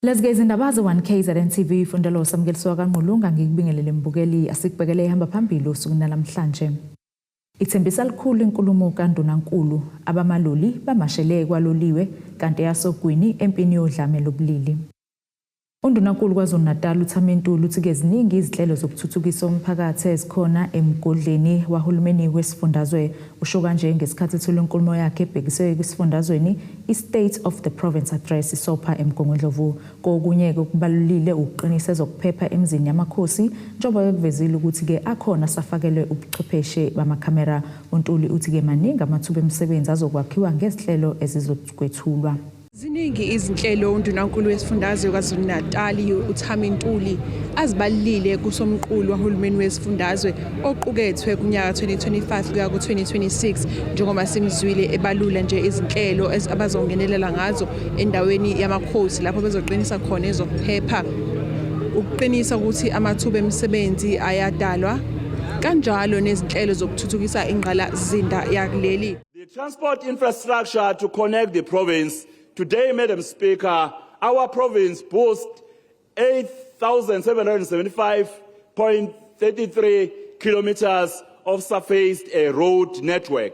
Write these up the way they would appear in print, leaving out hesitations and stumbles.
Lezi-ke izindaba ze-1 KZN TV fundelo samukeliswa kaNgqulunga ngikubingelele mbukeli asikubhekele ihamba phambili osukwini namhlanje. Ithembisa likhulu inkulumo kaNdunankulu abamaloli bamashele kwaloliwe kanti eyasogwini empini yodlame lobulili. UNdunankulu KwaZulu-Natal uThami Ntuli uthi-ke ziningi izinhlelo zokuthuthukisa umphakathi ezikhona emgodleni wahulumeni wesifundazwe. Usho kanje ngesikhathi ethula inkulumo yakhe ebhekiswe kwisifundazweni i-State of the Province Address iSOPA eMgungundlovu. Kokunye-ke okubalulile ukuqinisa ezokuphepha emizini yamakhosi njengoba bekuvezile ukuthi-ke akhona asafakelwe ubuchwepheshe bamakhamera. UNtuli uthi-ke maningi amathuba emisebenzi azokwakhiwa ngezinhlelo ezizokwethulwa. Ziningi izinhlelo uNdunankulu wesifundazwe KwaZulu-Natali uThami Ntuli azibalulile kusomqulu wahulumeni wesifundazwe oqukethwe kunyaka 2025 kuya ku-2026 njengoba simzwile ebalula nje izinhlelo abazongenelela ngazo endaweni yamakhosi lapho bezoqinisa khona ezokuphepha ukuqinisa ukuthi amathuba emisebenzi ayadalwa kanjalo nezinhlelo zokuthuthukisa ingqalasizinda yakuleli. The transport infrastructure to connect the province. Today, Madam Speaker, our province boasts 8,775.33 kilometers of surfaced road network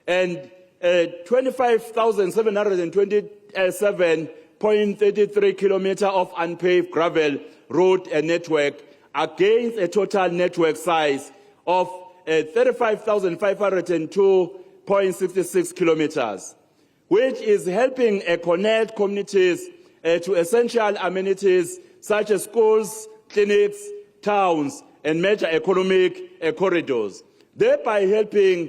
and 25,727.33 kilometers of unpaved gravel road network against a total network size of 35,502.66 kilometers, which is helping connect communities to essential amenities such as schools, clinics, towns, and major economic corridors, thereby helping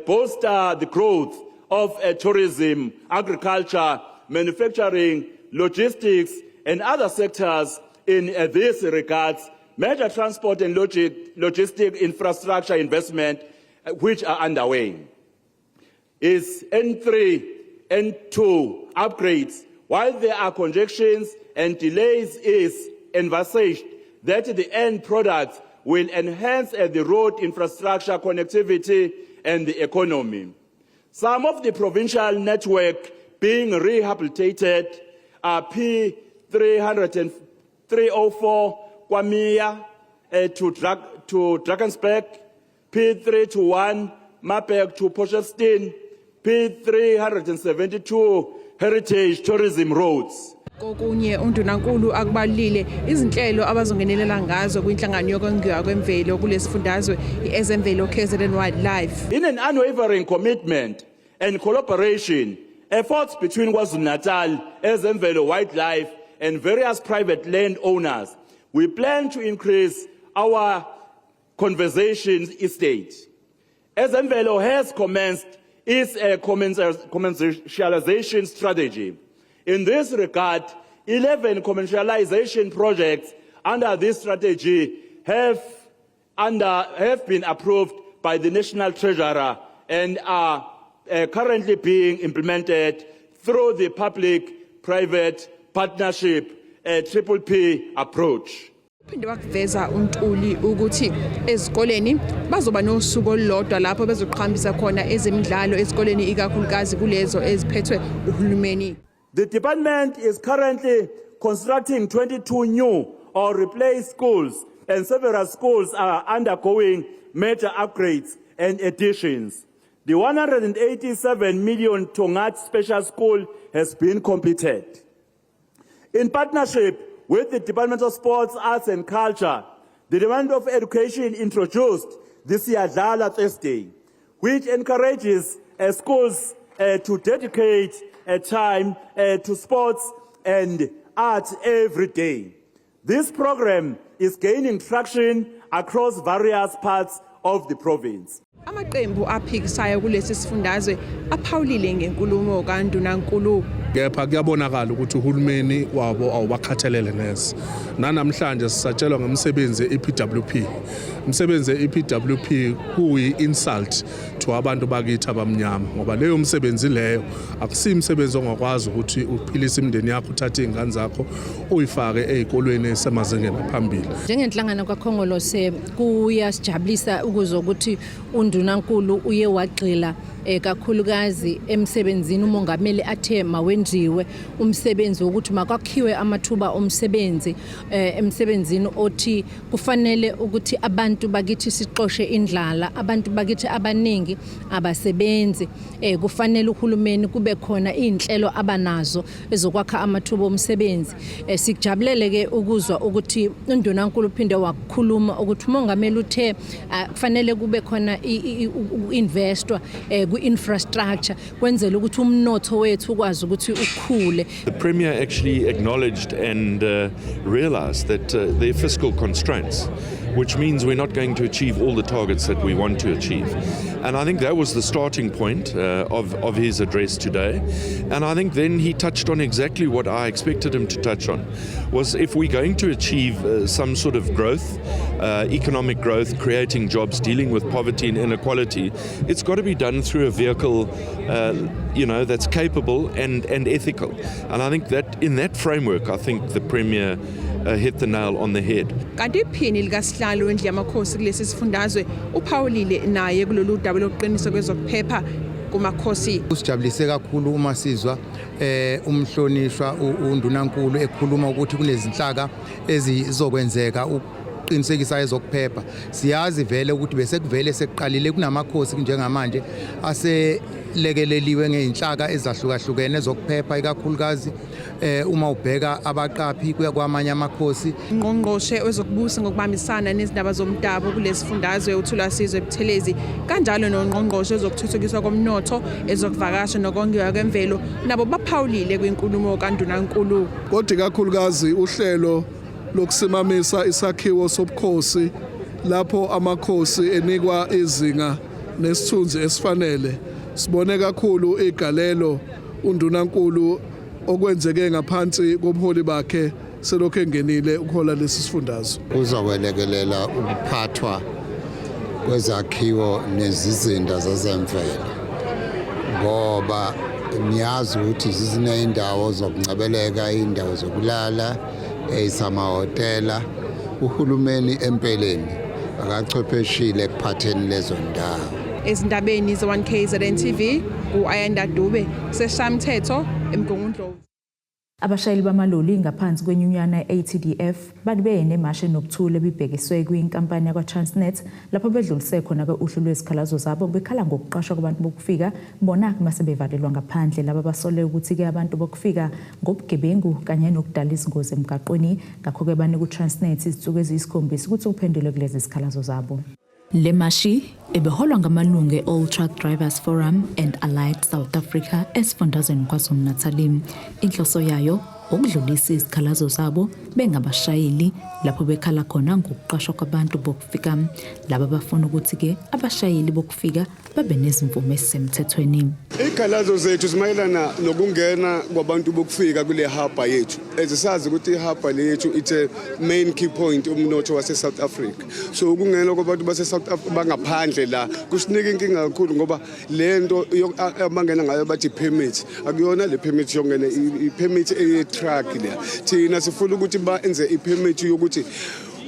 bolster the growth of tourism, agriculture, manufacturing, logistics, and other sectors. In this regards, major transport and logistic infrastructure investment which are underway is N3, N2 upgrades. While there are congestions and delays, is envisaged that the end product will enhance the road infrastructure connectivity and the economy. Some of the provincial network being rehabilitated are P300 and 304 KwaMiya to Drakensberg, P3 to 1 Mapek to Potchefstroom, P372 Heritage Tourism Roads. Kokunye uNdunankulu akubalulile izinhlelo abazongenelela ngazo kwinhlangano yokongiwa kwemvelo kulesifundazwe iEzemvelo KZN Wildlife. In an unwavering commitment and collaboration, efforts between KwaZulu-Natal, Ezemvelo Wildlife, and various private land owners, we plan to increase our conservation estate. Ezemvelo has commenced its commercialization strategy. In this regard, 11 commercialization projects under this strategy have been approved by the National Treasurer and are currently being implemented through the public-private partnership triple P approach. Uphinde wakuveza uNtuli ukuthi ezikoleni bazoba nosuku olulodwa lapho bezoqhambisa khona ezemidlalo ezikoleni ikakhulukazi kulezo eziphethwe uhulumeni. The department is currently constructing 22 new or replaced schools, and several schools are undergoing major upgrades and additions. The 187 million Tongaat Special School has been completed. In partnership with the Department of Sports, Arts and Culture, the Department of Education introduced the Siyadlala Thursday, which encourages schools to dedicate time to sports and art every day. This program is gaining traction across various parts of the province. Amaqembu aphikisayo kulesi sifundazwe aphawulile ngenkulumo kaNdunankulu. Kepha kuyabonakala ukuthi uhulumeni wabo awubakhathalele neze. Nanamhlanje sisatshelwa ngemisebenzi ye-EPWP. Umsebenzi e-EPWP kuyi-insult to abantu bakithi abamnyama, ngoba leyo msebenzi leyo akusiyo umsebenzi ongakwazi ukuthi uphilise imindeni yakho, uthathe iy'ngane zakho uyifake ey'kolweni esemazingeni aphambili. Njengenhlangano kaKhongolose, kuyasijabulisa ukuzwa ukuthi undunankulu uye wagxila kakhulukazi emsebenzini umongameli athe mawenziwe, umsebenzi wokuthi makwakhiwe amathuba omsebenzi, emsebenzini othi kufanele ukuthi abantu bakithi sixoshe indlala. Abantu bakithi abaningi abasebenzi. Kufanele uhulumeni kube khona inhlelo abanazo ezokwakha amathuba omsebenzi. Sikujabulele ke ukuzwa ukuthi undunankulu uphinde wakhuluma ukuthi umongameli uthe kufanele kube khona uku-investwa ku-infrastructure, kwenzela ukuthi umnotho wethu ukwazi ukuthi ukhule. The Premier actually acknowledged and realized that there are fiscal constraints, which means we're not going to achieve all the targets that we want to achieve. And I think that was the starting point of his address today. And I think then he touched on exactly what I expected him to touch on, was if we're going to achieve some sort of growth, economic growth, creating jobs, dealing with poverty and inequality, it's got to be done through a vehicle that's capable and ethical. And I think that in that framework, I think the Premier hit the nail on the head. Kanti iphini likasihlalo wendlu yamakhosi kulesi sifundazwe uphawulile naye kulolu daba lokuqiniswa kwezokuphepha kumakhosi. Usijabulise kakhulu uma sizwa umhlonishwa undunankulu ekhuluma ukuthi kunezinhlaka ezizokwenzeka ukuqinisekisa ezokuphepha. Siyazi vele ukuthi bese kuvele sekuqalile, kunamakhosi njengamanje aselekeleliwe ngey'nhlaka ezahlukahlukene ezokuphepha, ikakhulukazi uma ubheka abaqaphi kuya kwamanye amakhosi. Ngqongqoshe wezokubusa ngokubambisana nezindaba zomdabu kulesifundazwe uThulasizwe Buthelezi, kanjalo nongqongqoshe wezokuthuthukiswa komnotho, ezokuvakasha nokongiwa kwemvelo nabo baphawulile kwinkulumo kaNdunankulu. Kodwa ikakhulukazi uhlelo lokusimamisa isakhiwo sobukhosi, lapho amakhosi enikwa izinga nesithunzi esifanele. Sibone kakhulu igalelo undunankulu okwenzeke ngaphansi kobuholi bakhe selokhu engenile ukuhola lesi sifundazwe. Kuzokwelekelela ukuphathwa kwezakhiwo nezizinda zezemvelo, ngoba niyazi ukuthi ziziney'ndawo zokuncebeleka, iy'ndawo zokulala eyisamahhotela. Uhulumeni empeleni akachwepheshile ekuphatheni lezo ndawo. Ezindabeni ze-1 KZN TV, u-Ayanda Dube, seshamthetho eMgungundlovu. Abashayeli bamaloli ngaphansi kwenyunyana ye-ATDF babe nemashe nokuthula ebibhekiswe kwinkampani yakwa-Transnet, lapho bedlulise khona-ke uhlu lwezikhalazo zabo, bekhala ngokuqashwa kwabantu bokufika, bona mase bevalelwa ngaphandle. Laba basole ukuthi-ke abantu bokufika ngobugebengu kanye nokudala izingozi emgaqweni. Ngakho-ke banika u-Transnet izinsuku eziyisikhombisa ukuthi kuphendulwe kulezi zikhalazo zabo. Le mashi ebeholwa ngamalungu e-All Truck Drivers Forum and Allied South Africa esifundazweni KwaZulu-Natal. Inhloso yayo ukudlulisa izikhalazo zabo bengabashayeli, lapho bekhala khona ngokuqashwa kwabantu bokufika. Laba bafuna ukuthi-ke abashayeli bokufika babe nezimvume ezisemthethweni. Iy'khalazo zethu zimayelana nokungena kwabantu bokufika kule harbour yethu. Ezisazi ukuthi i-harbour le yethu it's a main key point umnotho wase-South Africa. So ukungena kwabantu base-South Africa bangaphandle la kusinika inkinga kakhulu, ngoba le nto abangena ngayo bathi permit, akuyona le permit yokungena, i-permit eye-truck le. Thina sifuna ukuthi baenze i-permit yokuthi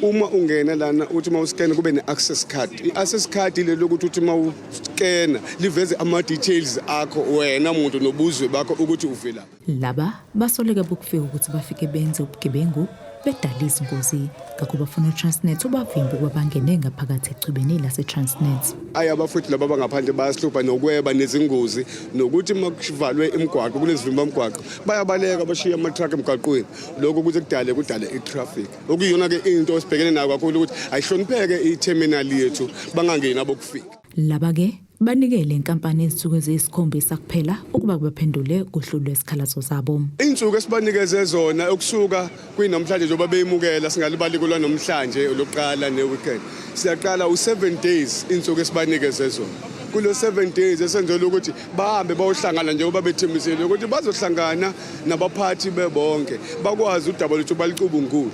uma ungena lana, uthi uma uskena kube ne-access card. I-access card ile lokuthi uthi uma uskena liveze ama-details akho wena muntu nobuzwe bakho ukuthi uvelaphi. Laba basoleka bokufika ukuthi bafike benze ubugebengu, bedala izingozi, ngakho bafuna uTransnet ubavimbe ukuba bangene ngaphakathi echwebeni lase-Transnet. Ayi, abafuthi laba bangaphandle bayahlupha nokweba nezingozi, nokuthi uma kuvalwe imigwaqo, kunezivimba mgwaqo, bayabaleka bashiye ama-truck emgwaqweni. Lokho ukuthi kudale i-traffic, okuyiyona-ke into esibhekene nayo kakhulu, ukuthi ayihlonipheke i-terminal yethu, bangangeni abokufika. Laba-ke banikele inkampani izinsuku eziyisikhombisa kuphela ukuba baphendule kuhlu lwezikhalazo zabo. Iy'nsuku esibanikeze zona ukusuka kwinamhlanje, njengoba beyimukela, singalibali kulwanamhlanje lokuqala ne-weekend siyaqala, u-7 days iy'nsuku esibanikeze zona. Kulo 7 days esenzela ukuthi bahambe bayohlangana njengoba bethembisile ukuthi bazohlangana nabaphathi bebonke, bakwazi udaba lwethu balicubungule.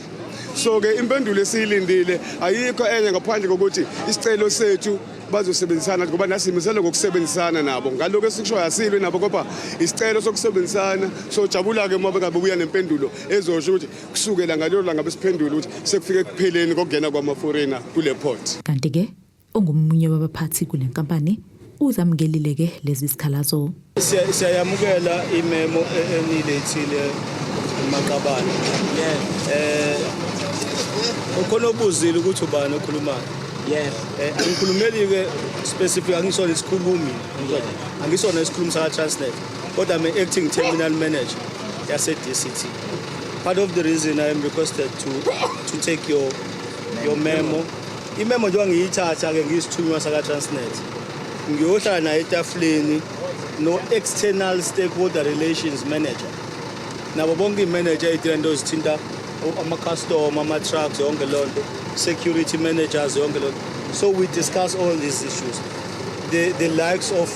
So ke impendulo esiyilindile ayikho enye ngaphandle kokuthi isicelo sethu bazosebenzisana, ngoba nasimisele ngokusebenzisana nabo. Ngalokho esikushoyo, asilwe nabo, kodwa isicelo sokusebenzisana. Sojabula-ke uma bengabe buya nempendulo ezosho ukuthi kusukela ngalelo langa besiphendula ukuthi sekufike ekupheleni kokungena kwama-foreigner kule port. Kanti-ke ongumunye wabaphathi kule nkampani uzamukelile-ke lezi zikhalazo. Siyayamukela imemo enilethile maqabane. Ukhona obuzile ukuthi ubani okhulumayo. Angikhulumeli ke specific, angisona isikhulumi, angisona isikhulumi saka Transnet, kodwa I'm acting terminal manager yase DCT. Part of the reason I am requested to take your memo, imemo njengoba ngiyithatha ke ngiyisithunywa saka Transnet, ngiyohlala naye etafuleni no external stakeholder relations manager nabo bonke i-manager ey'thinta zithinta ama-customer, ama-trucks, yonke leyo nto, security managers, yonke leyo nto. So we discuss all these issues, the likes of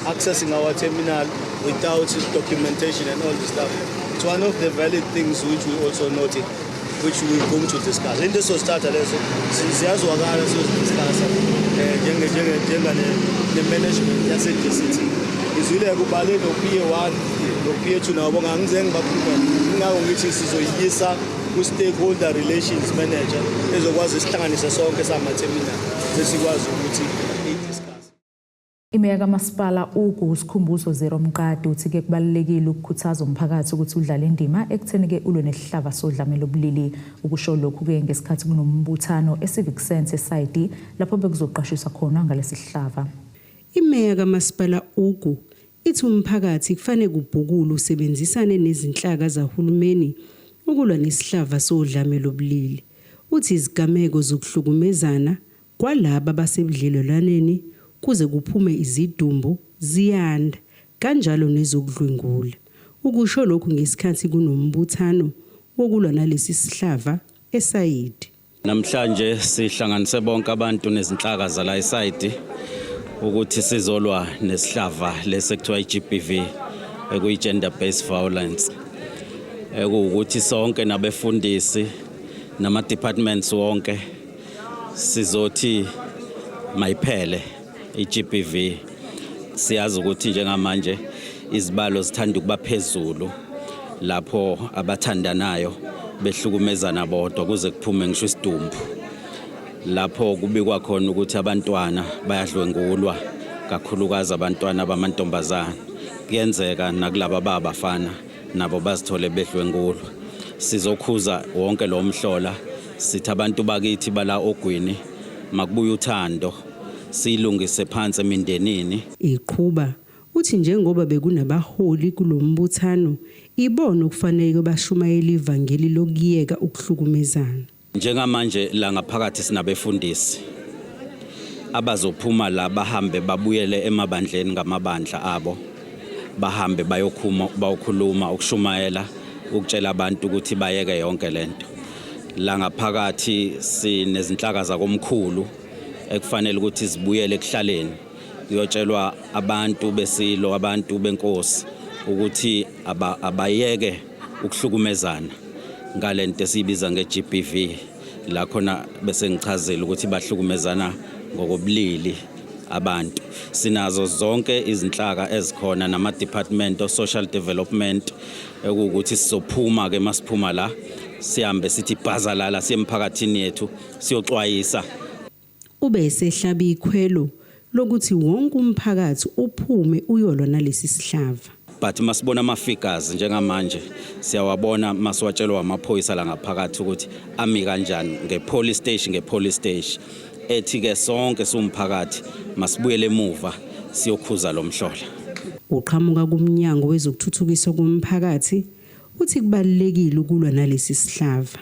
accessing our terminal without documentation and all this stuff. It's one of the valid things which we also noted, which we're going to discuss. Into esizosithatha lezo ziyazwakala, sizodiscussa njenge-management yase-DCT. Ngizwile kubale no-PA 1 no-PA 2, nabo ngangize ngibakhulumele. Ingakho ngithi sizoyisa ku-stakeholder relations manager ezokwazi isihlanganise sonke sama-terminal, sesikwazi ukuthi i-discuss. Imeya kamasipala uGu Sikhumbuzo Zero Mqadi uthi-ke kubalulekile ukukhuthaza umphakathi ukuthi udlale indima ekutheni-ke ulwe nesihlava sodlame lobulili. Ukusho lokhu-ke ngesikhathi kunombuthano e-Civic Centre eSayidi lapho bekuzoqashiswa khona ngalesi sihlava. Imeya kamasipala Ugu ithi umphakathi kufanele kubhukule usebenzisane nezinhlaka zahulumeni ukulwa nesihlava sodlame lobulili. Uthi izigameko zokuhlukumezana kwalaba abasebudlelwaneni kuze kuphume izidumbu ziyanda, kanjalo nezokudlwengula. Ukusho lokhu ngesikhathi kunombuthano wokulwa nalesi sihlava eSayidi. Namhlanje sihlanganise bonke abantu nezinhlaka zala eSayidi ukuthi sizolwa nesihlava lesi ekuthiwa i-GBV, ekuyi gender based violence. Ekuwukuthi sonke nabefundisi nama departments wonke sizothi mayiphele i-GBV. Siyazi ukuthi njengamanje izibalo zithanda ukuba phezulu lapho abathandanayo behlukumezana bodwa kuze kuphume ngisho isidumbu, lapho kubikwa khona ukuthi abantwana bayadlwengulwa, kakhulukazi abantwana bamantombazana. Kuyenzeka nakulaba babafana nabo bazithole bedlwengulwa. Sizokhuza wonke lo mhlola, sithi abantu bakithi bala ogwini makubuye uthando, siyilungise phansi emindenini. Iqhuba uthi njengoba bekunabaholi kulombuthano, ibona okufanele bashumayele ivangeli lokuyeka ukuhlukumezana. Njengamanje la ngaphakathi sinabefundisi abazophuma la bahambe babuyele emabandleni ngamabandla abo, bahambe bayokhuma, bayokhuluma, ukushumayela, ukutshela abantu ukuthi bayeke yonke lento. La ngaphakathi sinezinhlaka zakomkhulu ekufanele ukuthi zibuyele ekuhlaleni, kuyotshelwa abantu besilo, abantu benkosi ukuthi abayeke ukuhlukumezana ngalento esiyibiza nge-GBV, la khona bese ngichazile ukuthi bahlukumezana ngokobulili abantu. Sinazo zonke izinhlaka ezikhona nama-department of social development, ekuwukuthi sizophuma ke masiphuma la sihambe sithi bhazalala siye emphakathini yethu siyoxwayisa. Ube esehlaba ikhwelo lokuthi wonke umphakathi uphume uyolwa nalesi sihlava. But masibona ama-figures njengamanje, siyawabona masiwatshelwa amaphoyisa la ngaphakathi ukuthi ami kanjani nge-police station, nge-police station. Ethi-ke sonke siwumphakathi masibuyele emuva siyokhuza lo mhlola. Uqhamuka kumnyango wezokuthuthukiswa komphakathi uthi kubalulekile ukulwa nalesi sihlava.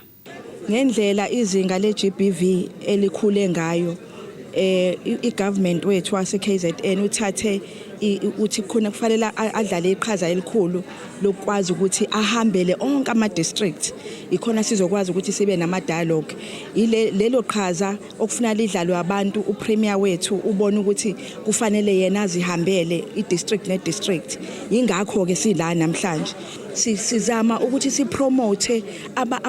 Ngendlela izinga le-GBV elikhule ngayo, i-government wethu wase KZN uthathe Uthi khona kufanele adlale iqhaza elikhulu lokwazi ukuthi ahambele onke ama district, ikhona sizokwazi ukuthi sibe nama dialogue. Ile lelo qhaza okufuna lidlalwe abantu. Upremier wethu ubona ukuthi kufanele yena azihambele i-district ne-district, ingakho ke sila namhlanje sizama ukuthi sipromote aba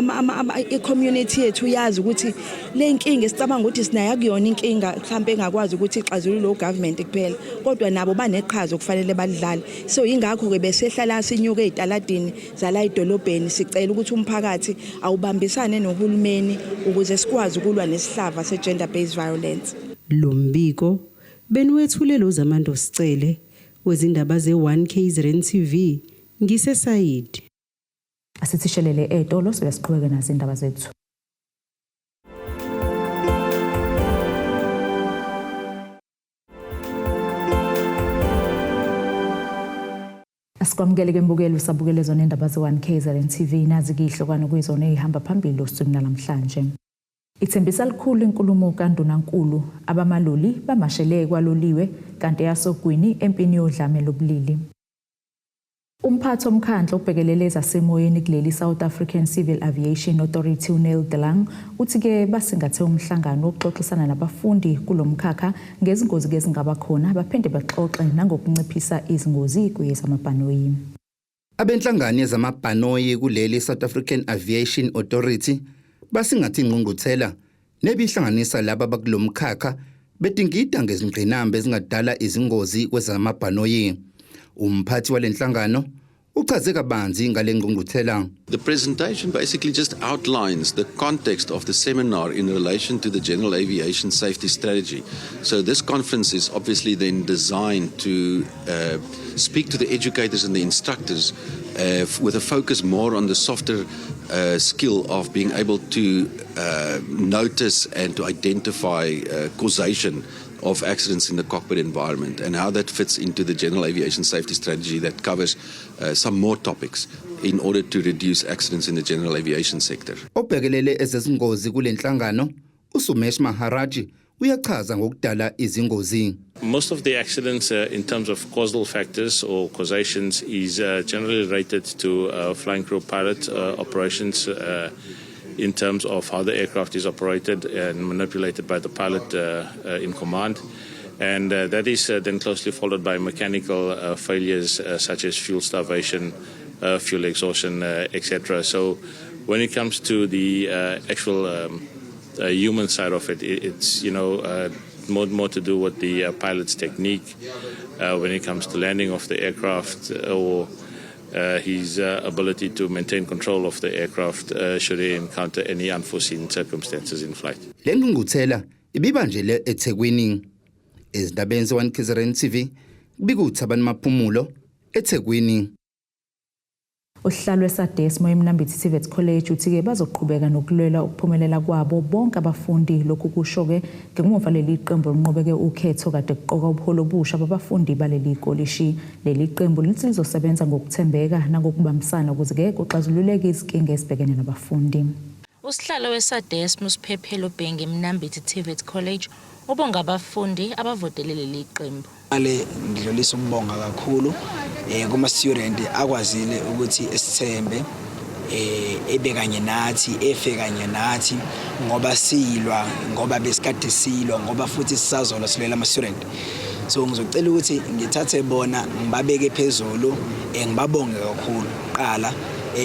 i-community yethu, yazi ukuthi le nkinga esicabanga ukuthi sinayo akuyona inkinga mhlawumbe engakwazi ukuthi ixazulule ugovernment kuphela, kodwa nabo baneqhaza okufanele balidlale. So ingakho ke besehlala sinyuke ezitaladini zala edolobheni, sicela ukuthi umphakathi awubambisane nohulumeni ukuze sikwazi ukulwa nesihlava se-gender based violence. Lo mbiko beniwethulelwa uZamando Sicele wezindaba ze-1 KZN TV ngiseSayidi. Asithishelele etolo, sobe siqhubeke nazo indaba zethu. Asikwamukele ke mbukeli, usabukele zona indaba ze-1 KZN TV. Nazi ke ihlokwana kuyizona ey'hamba phambili osukwini namhlanje. Ithembisa likhulu inkulumo kaNdunankulu, abamaloli bamashele kwaloliwe kanti eyasogwini empini yodlame lobulili. Umphathi womkhandlu obhekelele ezasemoyeni kuleli, South African Civil Aviation Authority, uNeil de Lange, uthi-ke basingathe umhlangano wokuxoxisana nabafundi kulo mkhakha ngezingozi-ke ezingaba khona, baphinde baxoxe nangokunciphisa izingozi kwezamabhanoyi. Abenhlangano yezamabhanoyi kuleli, South African Aviation Authority, basingathe ingqungquthela nebihlanganisa laba bakulomkhakha, bedingida ngezingqinamba ezingadala izingozi kwezamabhanoyi. Umphathi walenhlangano uchaze kabanzi ngale ngqungquthela. The presentation basically just outlines the context of the seminar in relation to the General Aviation Safety Strategy. So this conference is obviously then designed to speak to the educators and the instructors with a focus more on the softer skill of being able to notice and to identify causation of accidents in the cockpit environment and how that fits into the General Aviation Safety Strategy that covers some more topics in order to reduce accidents in the general aviation sector. Obhekelele ezezingozi kule nhlangano, uSumesh Maharaji, uyachaza ngokudala izingozi. Most of the accidents in terms of causal factors or causations is generally related to flying crew pilot operations in terms of how the aircraft is operated and manipulated by the pilot in command. And that is then closely followed by mechanical failures such as fuel starvation, fuel exhaustion, etc. So when it comes to the actual human side of it, it's more to do with the pilot's technique when it comes to landing of the aircraft or his ability to maintain control of the aircraft should he encounter any unforeseen circumstances in flight. Le ngqungquthela ibibanjelwe eThekwini. Ezindabeni ze-1 KZN TV, kubika uThabani Maphumulo eThekwini. Usihlalo weSADESMO eMnambithi TVET College uthi-ke bazoqhubeka nokulwela ukuphumelela kwabo bonke abafundi. Lokhu kusho-ke ngemuva leli qembu linqobeke ukhetho kade kuqoka ubuholi obusha babafundi baleli kolishi. Leli qembu lithi lizosebenza ngokuthembeka nangokubambisana ukuze-ke kuxazululeke izinkinga ezibhekene nabafundi. Usihlalo weSADESMO, uSiphephelo Bhengi, eMnambithi TVET College, ubonga abafundi abavotele leli qembu. Ale ngidlulisa ukubonga kakhulu kuma student akwazile ukuthi esithembe, ebe kanye nathi, efe kanye nathi ngoba silwa, ngoba besikade silwa, ngoba futhi sisazolwa, silwela ama student. So ngizocela ukuthi ngithathe bona ngibabeke phezulu, ngibabonge kakhulu qala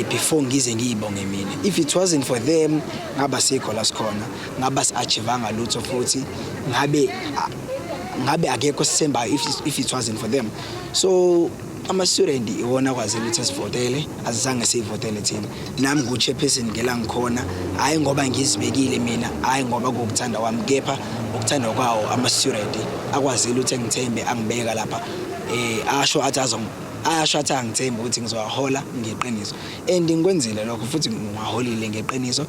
before ngize ngiyibonge mina. If it wasn't for them, ngaba sikho la sikhona, ngaba si-achievanga lutho, futhi ngabe akekho sithembayo if it wasn't for them. So ama-student iwona akwazile ukuthi asivotele, azange siyivotele thina. Nami ngu-chairperson ngela ngikhona, hhayi ngoba ngizibekile mina, hhayi ngoba kuwukuthanda kwami, kepha ukuthanda kwawo ama-student akwazile ukuthi engithembe angibeka lapha, asho athi ayasho athi angithembe ukuthi ngizowahola ngeqiniso, and ngikwenzile lokho futhi ngiwaholile ngeqiniso,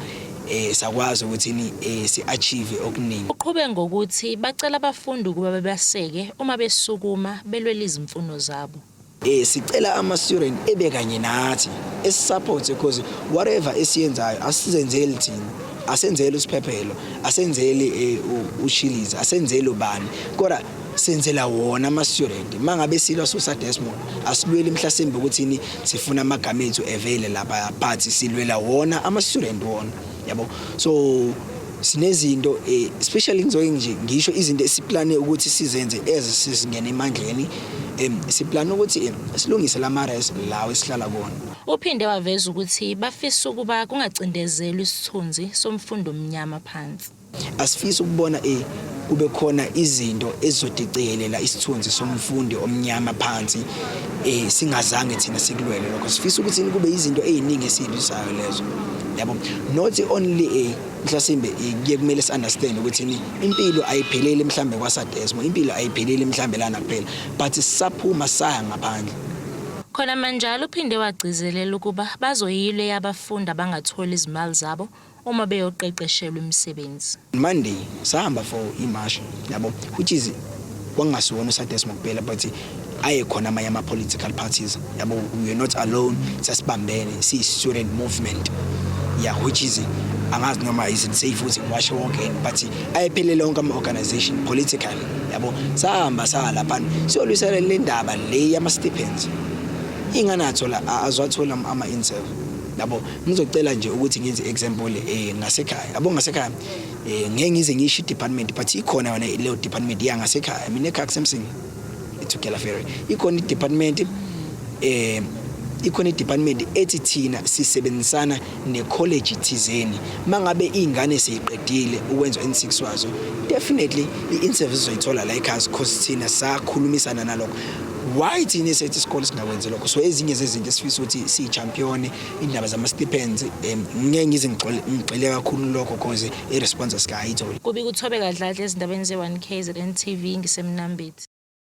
sakwazi ukuthi ni si-achieve okuningi. Uqhube ngokuthi bacela abafundi ukuba bebaseke uma besukuma belwela izimfuno zabo. Sicela ama-student ebe kanye nathi, esisupport, because whatever esiyenzayo asizenzeli thina, asenzeli usiphephelo, asenzeli ushilizi, asenzeli ubani, kodwa Senzela wona ama-student. Uma ngabe silwa soSadesmo, asilweli mhlasimbe ukuthini sifuna amagama ethu evele lapha, but silwela wona ama-student wona, yabo. So sinezinto especially ngizoke nje ngisho izinto esiplane ukuthi sizenze as sesingena emandleni. Siplane ukuthi silungise lama-res lawo esihlala kuwona. Uphinde waveza ukuthi bafisa ukuba kungacindezelwa isithunzi somfundo omnyama phansi. Asifisi ukubona kube khona izinto ezizodicelela isithunzi somfundi omnyama phansi singazange thina sikulwele lokho. Sifisa ukuthi kube izinto eziningi esizilwisayo lezo, yabo. Not only mhlasimbe kuye kumele si-understand ukuthi ni impilo ayipheleli mhlambe kwaSadesmo, impilo ayipheleli mhlambe lana kuphela, but sisaphuma saya ngaphandle. Khona manjalo uphinde wagcizelela ukuba bazoyilwe yabafundi abangatholi izimali zabo uma beyoqeqeshelwa imisebenzi. Monday sahamba for imarch, yabo, which is kwangasiwona uSadesmo kuphela, but aye khona amanye ama-political parties, yabo. We are not alone, sasibambene siyi-student movement, yeah, which is angazi noma is it safe ukuthi ngiwashe wonke, but ayephelele wonke ama-organization politically, yabo. Sahamba saya laphana siyolwisela le ndaba le yama-stipends, ingane athola azwathola ama-inserve, yabo. Ngizocela nje ukuthi ngenze example ngasekhaya, yabo. Ngasekhaya ngeke ngize ngisho i-department, but ikhona yona leyo department yangasekhaya. Mina ekhaya kuseMsinga, eTugela Ferry, ikhona i-department ikhona i-department ethi thina sisebenzisana ne-college thizeni. Mangabe iy'ngane seyiqedile ukwenza N6 wazo, definitely i-in-service izoyithola la ekhaya, because thina sakhulumisana nalokho. Why thina esethi isikole singakwenzi lokho? So ezinye zezinto esifisa ukuthi siyi-champion, indaba zama-stipends. Ngeke ngize ngigxile kakhulu lokho cause i-response asikayitholi. Kubika uThobeka Dladla ezindabeni ze-1 KZN TV ngiseMnambithi.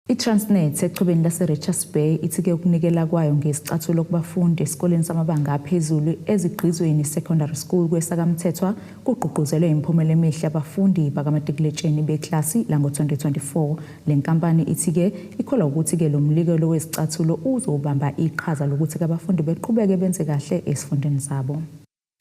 I-Transnet echwebeni lase-Richards Bay ithi-ke ukunikela kwayo ngesicathulo kubafundi esikoleni samabanga aphezulu eZigqizweni Secondary School kweSakamthethwa kugqugquzelwe imiphumela emihle yabafundi bakamatikuletsheni beklasi lango-2024. Le nkampani ithi-ke ikholwa ukuthi-ke lo mnikelo wezicathulo uzobamba iqhaza lokuthi-ke abafundi beqhubeke benze kahle esifundeni zabo.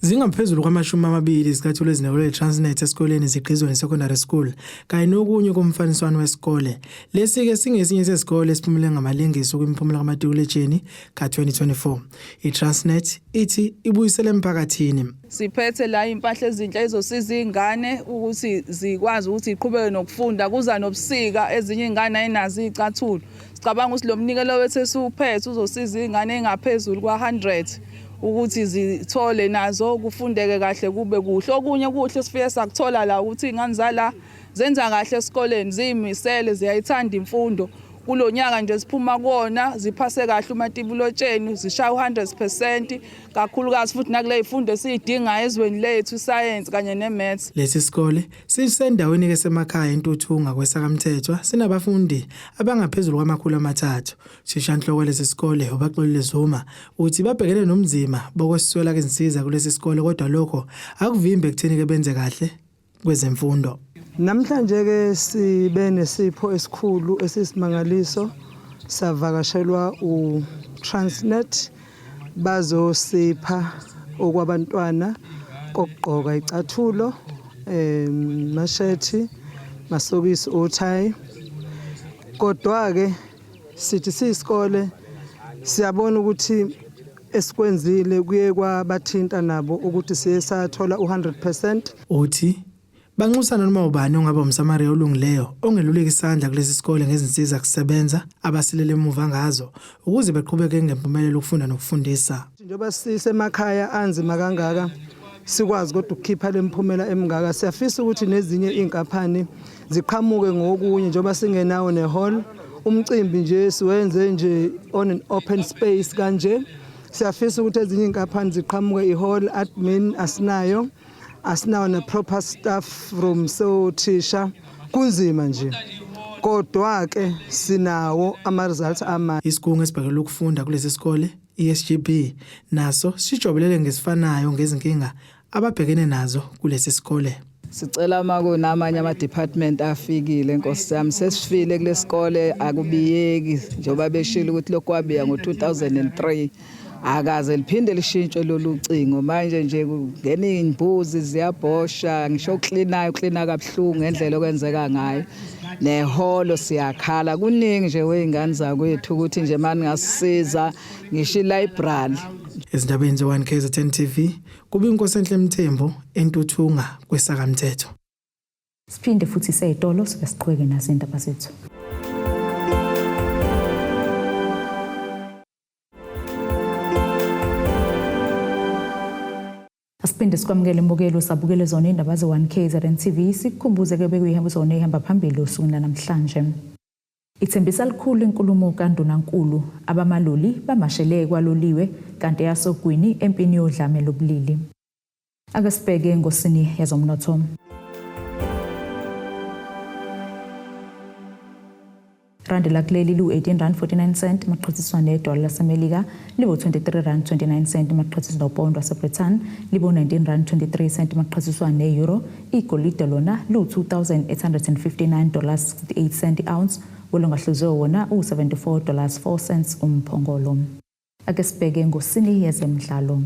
Zingaphezulu kwama-20 izicathulo ezinikelwe i-Transnet esikoleni Zigqizweni Secondary School kanye nokunye komfaniswano wesikole. Lesi-ke singesinye sezikole esiphumele ngamalengiso kwimiphumela kamatikuletsheni ka-2024. I-Transnet ithi ibuyisele emphakathini. Siphethe la impahla ezinhle ezosiza iy'ngane ukuthi zikwazi ukuthi ziqhubeke nokufunda. Kuza nobusika, ezinye iy'ngane ayinazo iy'cathulo. Sicabanga ukuthi lo mnikelo wethu esiwuphethe uzosiza iy'ngane ey'ngaphezulu kwa-100 ukuthi zithole nazo kufundeke kahle, kube kuhle. Okunye kuhle sifike sakuthola la ukuthi iy'ngane zala zenza kahle esikoleni, ziyimisele, ziyayithanda imfundo. Kulo nyaka nje siphuma kuwona ziphase kahle umatibulotsheni, zishaya u-100%, kakhulukazi futhi nakule y'fundo esiy'dingayo ezweni lethu, isayensi kanye ne-maths. Lesi sikole sisendaweni esemakhaya eNtuthunga kweSakamthethwa, sinabafundi abangaphezulu kwama-300. Thishanhloko lesi sikole uBaxolile Zuma uthi babhekene nomzima bokweswela izinsiza kulesi sikole, kodwa lokho akuvimbi ekutheni ke benze kahle kwezemfundo. Namhlanje ke sibe nesipho esikhulu esisimangaliso, savakashelwa uTransnet, bazosipha okwabantwana kokugqoka, icathulo, mashethi, masokisi, othayi. Kodwa ke sithi siyisikole siyabona ukuthi esikwenzile kuye kwabathinta nabo ukuthi siye sathola u-100%. Uthi banxusana noma ubani ongaba umSamariya olungileyo ongeluleka isandla kulesi sikole ngezinsiza kusebenza abasilele emuva ngazo ukuze beqhubeke ngempumelelo ukufunda nokufundisa. Njengoba sisemakhaya anzima kangaka, sikwazi kodwa ukukhipha lemphumela emingaka, siyafisa ukuthi nezinye inkampani ziqhamuke ngokunye, njengoba singenawo ne-hall, umcimbi nje siwenze nje on an open space kanje. Siyafisa ukuthi ezinye inkampani ziqhamuke i-hall, admin asinayo, asinawo ne-proper staff room, so thisha kunzima nje, kodwa ke sinawo ama-results amahle. Isigungu esibhekele ukufunda kulesi sikole, ESGB, naso sijobelele ngesifanayo ngezinkinga ababhekene nazo kulesi sikole. Sicela uma kunamanye ama-department afikile, nkosi yami, sesifile kulesikole, akubiyeki njengoba beshilo ukuthi lokhu kwabiya ngo-2003. Akaze liphinde lishintshwe lolu cingo manje nje kungena iy'mbuzi ziyabhosha ngisho uklinayo uklina kabuhlungu ngendlela okwenzeka ngayo nehholo siyakhala kuningi nje wey'ngane zakwethu ukuthi nje mani ngasisiza ngisho i-library. Ezindabeni ze-1 KZN TV kube iNkosenhle Mthembu eNtuthunga kweSakamthetho. Siphinde futhi seyitolo sibe siqhubeke nazo indaba zethu. Asiphinde sikwamukele imbukelo sabukele zona indaba ze-1 KZN TV sikukhumbuze ke bekuyihamba zona ihamba phambili osukwini lanamhlanje. Ithembisa likhulu inkulumo kaNdunankulu abamaloli bamashele kwaloliwe kanti eyasogwini empini yodlame lobulili. Ake sibheke engosini yezomnotho. Randi lakuleli liwu-18 rand 49 cent maqhathiswa nedola lasemelika liwu-23 rand 29 cent maqhathiswa nopound wasebritain liwu-19 rand 23 cent maqhathiswa ne-euro. Igolide lona liwu-2859 dollars 68 cent i-ounce wolongahluziwe wona uwu-74 dollars 4 cents umphongolo. Ake sibheke ngosini yezemidlalo.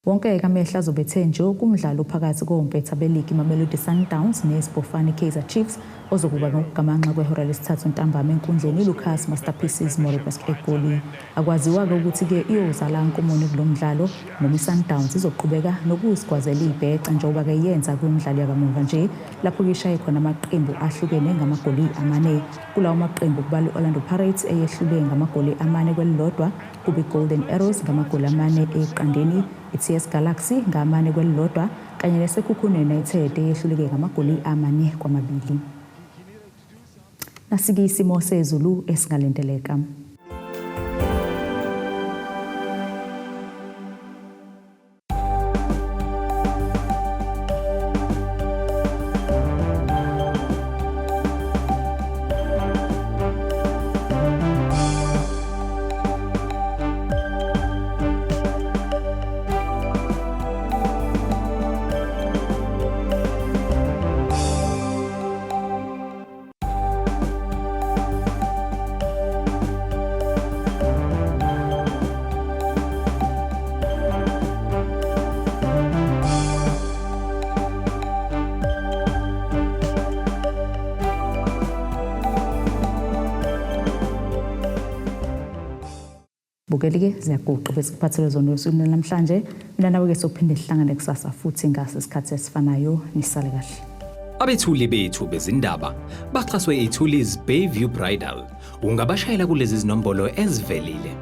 Wonke-ke amehlo azobe ethe nje kumdlalo phakathi kompetha beligi iMamelodi Sundowns neSibofane Kaizer Chiefs ozokuba ngokugamanxa kwehora lesithathu ntambama enkundleni iLucas Masterpieces Moribesk eGoli. Akwaziwa-ke ukuthi-ke iyozala nkomoni kulo mdlalo noma iSundowns izoqhubeka nokuzigwazela ibheca njengoba-ke yenza kwimidlalo yakamuva nje lapho-ke ishaye khona amaqembu ahlukene ngamagoli amane. Kulawo maqembu kubalwa i-Orlando Pirates eyehlule ngamagoli amane kwelilodwa kube iGolden Arrows ngamagoli amane eqandeni, iTS Galaxy ngamane kwelilodwa kanye neSekhukhune United eyehluleke ngamagoli amane kwamabili. Nasike isimo sezulu esingalindeleka. Bukeli-ke ziyaguqa bese kuphathele zona osukwini namhlanje. Mina nawe-ke sophinde sihlangane kusasa futhi ngaso isikhathi esifanayo. Nisale kahle. Abethuli bethu bezindaba baxhaswe iThuli's Bayview Bridal. Ungabashayela kulezi zinombolo ezivelile.